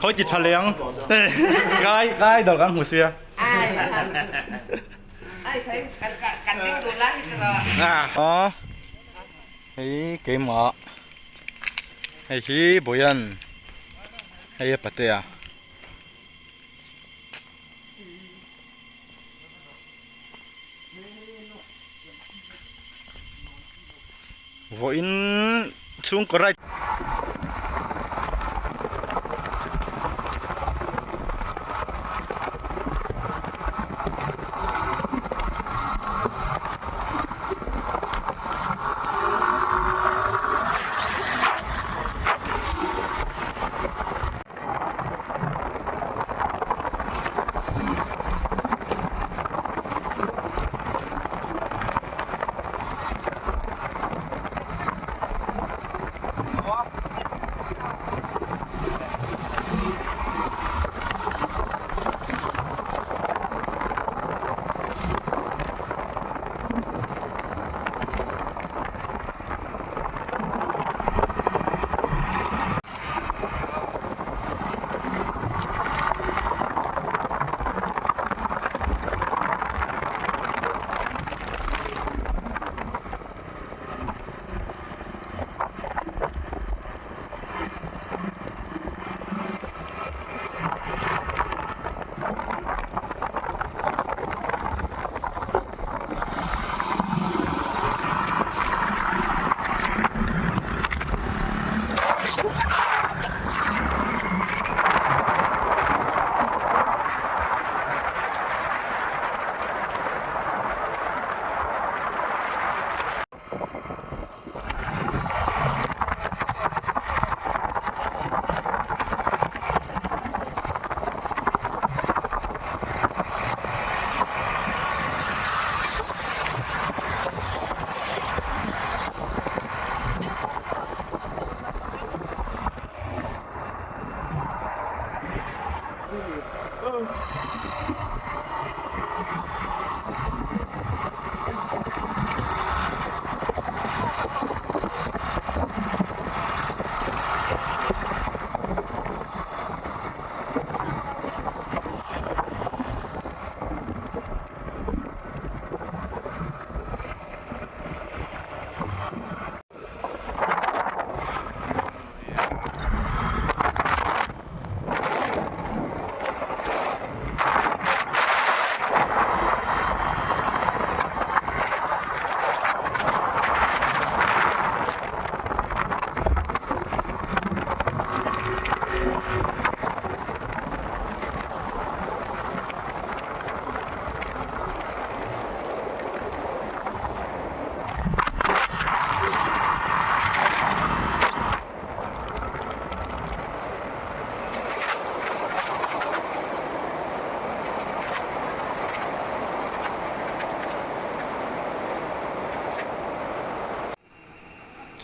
Khawi ti tha leh ang. Gai gai dawr kan hmu sia. Hei keimah hei hi Bawian hei a patea. Vawiin chhungkaw ride.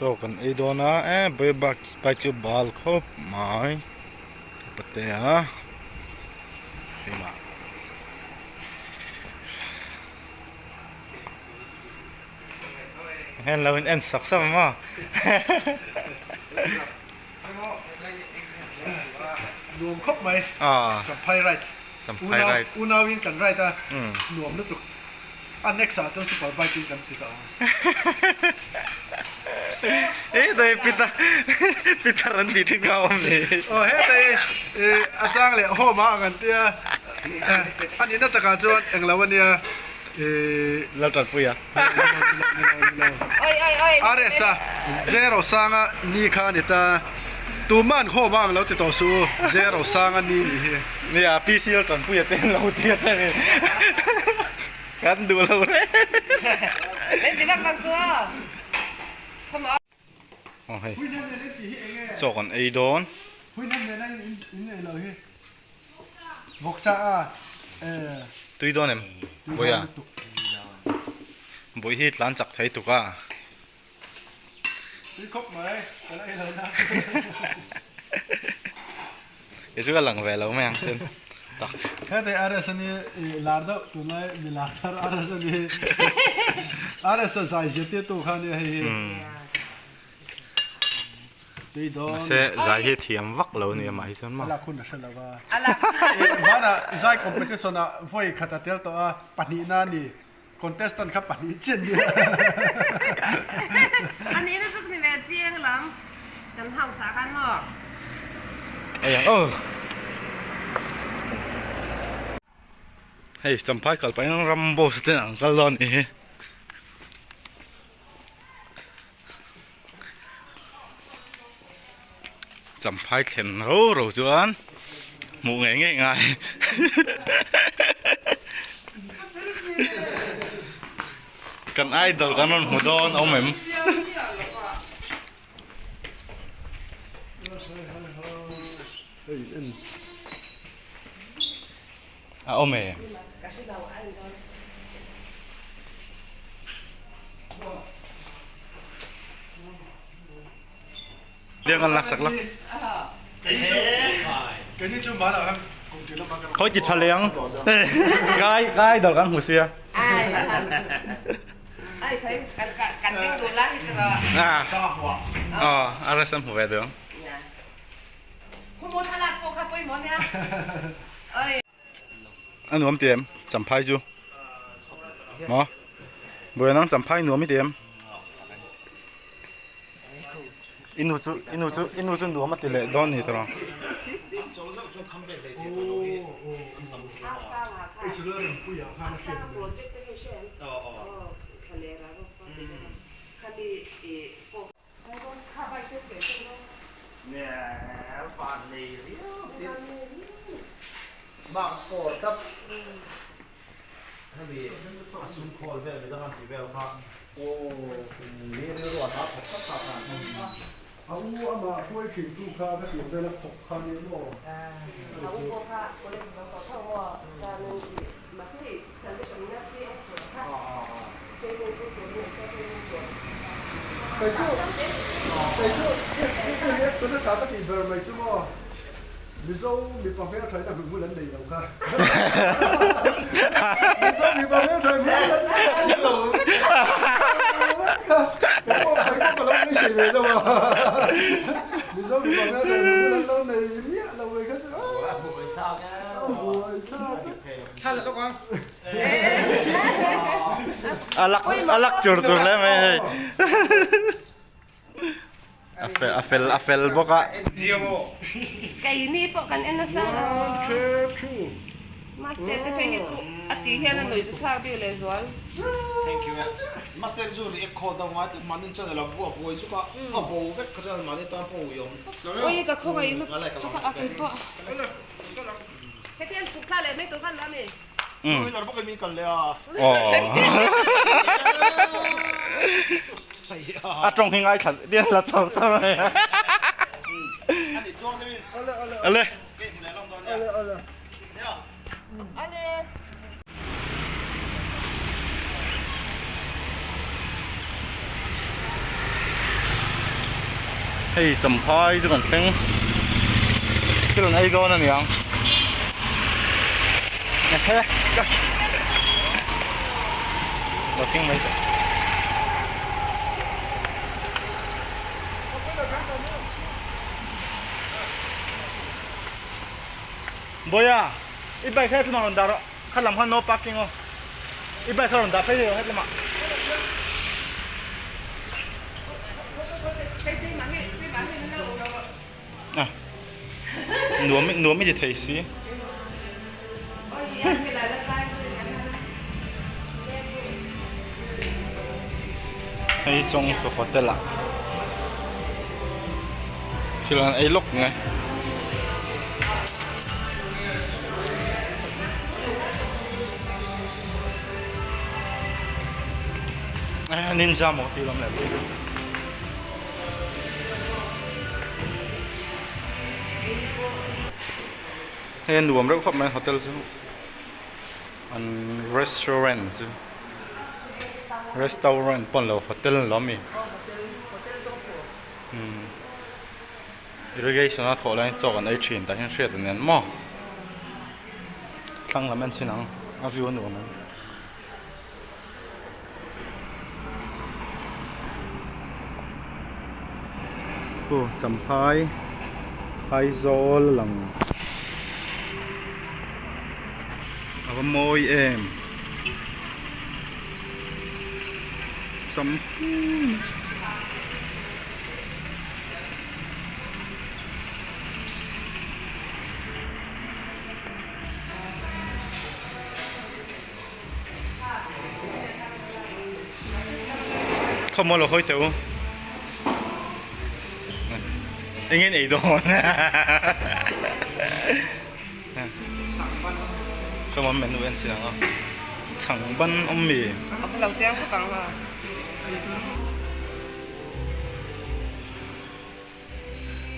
Chaw kan ei dawn a e bike chu bal khawp mai patea keimah. Hen lo in en sak sak maw. Nuam khawp mai. Champhai ride. Champhai ride. Unau in kan ride a. Nuam lutuk. A next ah chuan super bike in kan ti tawh ang. E dai pita pitar an ti thin kha awm ni. Aw hetai a chang leh home ah ang an tia. A nihna takah chuan englo ania. Laltanpuia. RS a Zero sanga ni kha a ni ta. Tuman khawm a ang lo ti tawh suh u. Zero sanga ni nih hi. Nia PC Laltanpuia te an lo ti a ten in kan duh lo reng. Aw hei chaw kan ei dawn. Tui dawn em Bawiha? Bawihi hi tlan chak thei tuk a. Kei chu ka lang ve lo mai ang chuan tak. Hete RS ani lar deuh tunlai mi lar thar RS ani RS a zai zirtirtu kha ania hei hi. Tui dawn. Mahse zai hi thiam vak lo nia mah hi chuan maw. A lak hun a hre lo a. Vanah zai competition ah vawi khat a tel tawh a, pahnihna a ni. Contestant kha pahnih chiah nia. A nihna chu ni ve chiang lam kan house ah khan maw. Ei ang aw. Hei Champhai kal pahin Rambo te an kal dawn a nih hi. Champhai thlen ro ro chuan hmuh ngei ngei ngai. Kan idol kan rawn hmu dawn awm em? A awm e. Riang an laksak la. Khoi ti tha leng. Gai gai dal kan hmu sia. À, a rasam hmu ve deuh. A nuam ti em champhai chu maw buai nang champhai nuam i ti em i nu chu i nu chu i nu chu nuam a ti leh dawn ni tawh Kei chu kei chu i reaction a tha ka tih ber mai chu maw Mizo mipa hmeltha in a hmuh hmul an nei lo kha Mizo mipa hmeltha in hmuh hmul an nei lo kha kei pawh kei pawh ka lo beisei ve deuh a Mizo mipa hmeltha in hmuh hmul an lo nei miah lo mai kha chu a buaithlak e. A lak a lak tur tur hle mai hei a fel a fel a fel bawk a Keini pawh kan en nasa Master te phei hi chu a tih hian a nuih chu thlak bik leh zual. Thank you e. Master chu react call deuh ngai tlat mahni channel a bu a buai zuk a a bo vek kha chuan mahni tan pawh a uiawm tlat. Ui ka khawngaih lutuk a keipawh. Hetiang chhuk thla leh mai tur khan la mi. A tawng hi ngaithla dian la chho chho mai a. Ale. Ale. Hei champhai chu kan thleng thil an ei dawn a niang lo thleng mai se Boya i bike kha tlumah rawn dah rawh kha lam khan no parking aw i bike kha rawn dah phei thei rawh hetlama. Nuam nuam i ti thei si. Hei Chawngthu hotel ah thil an ei lawk nge. Ninja maw tih lam leh Hei a nuam reuh khawp mai hotel chu an restaurant chu restaurant pawh ni lo hotel ni lo ami umm irrigation a thawh laiin chaw kan ei thin tah hian hriat a nen maw thlang lam en chin ang a view a nuam ang. Khu Champhai Aizawl a lang a va mawi em Champhai. Khawmaw lo hawi teh u eng nge ei dawn khawmaw menu en si ang a chhang ban awm mi lo chiang khawp ang ha.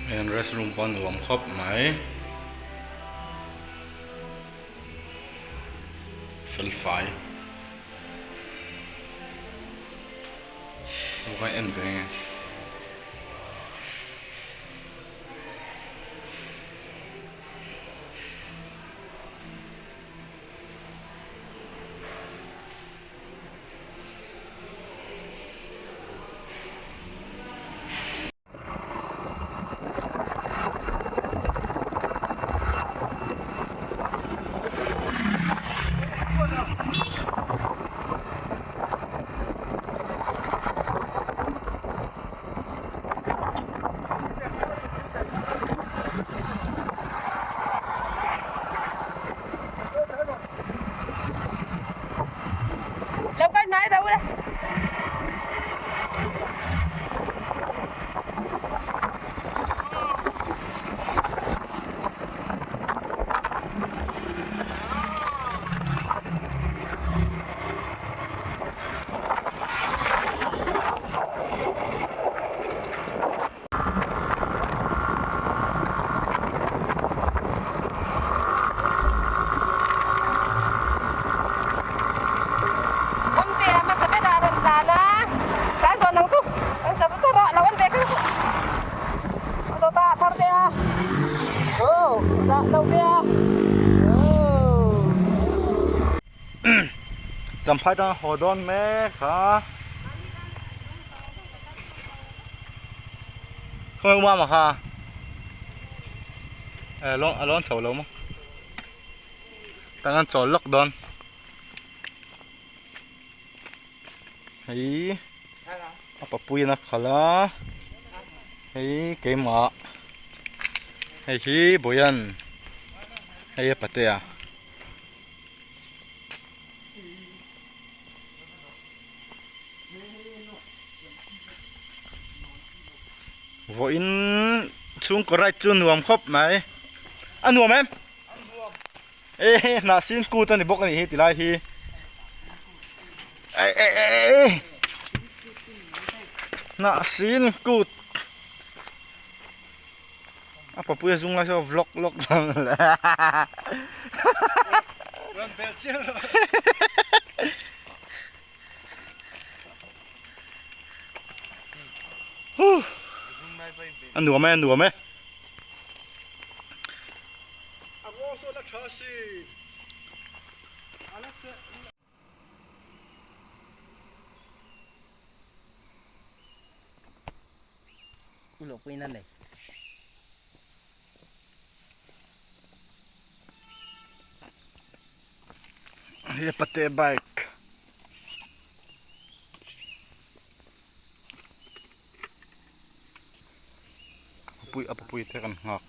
Hei an restroom pawh a nuam khawp mai. Fel fai. Ho kha en ve nge. Lo kal hnai ro le. Awmtea hmasa ber a rawn tlan a, tlan rawn ang chu an char char a, lo en ve kher a dawt a thar te a, aw dah lo te a, aww. Champhai tang a haw dawn mek a. Khawngaih uma ma kha a lawn chho lo maw tah khan chawl lawk dawn hei a papui in a khalh a hei keimah hei hi Bawian hei a patea. Vawiin chhungkaw ride chu nuam khawp mai a nuam em e hnah sin kut a ni bawk a nih hi tilai hi e e e e hnah sin kut a papuia zung lai saw vlog lawk A nuam e, a nuam e. Hei a pate bike. Pui a papui te kan nghak.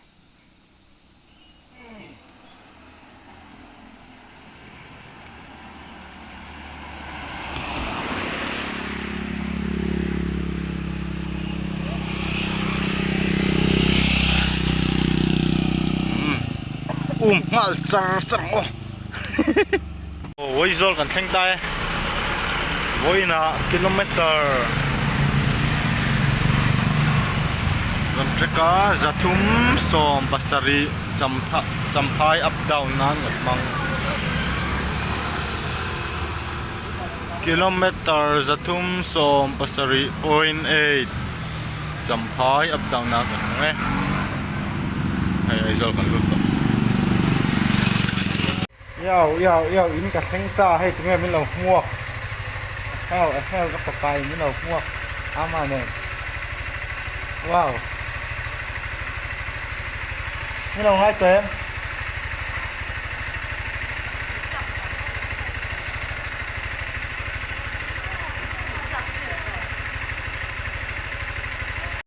Um nghal char char ang aw. Aizawl kan thleng ta e. Vawiinah kilometer kan trek a 370 champhai up down nan kan hmang. Kilometer 370.8 champhai up down nan kan hmang e. Hei Aizawl kan lut tawh. Iau iau iau in ka thleng ta hei tunge min lo hmuak a hel a hel ka fapa in min lo hmuak ama nen wow. Ni lo ngai tawh em?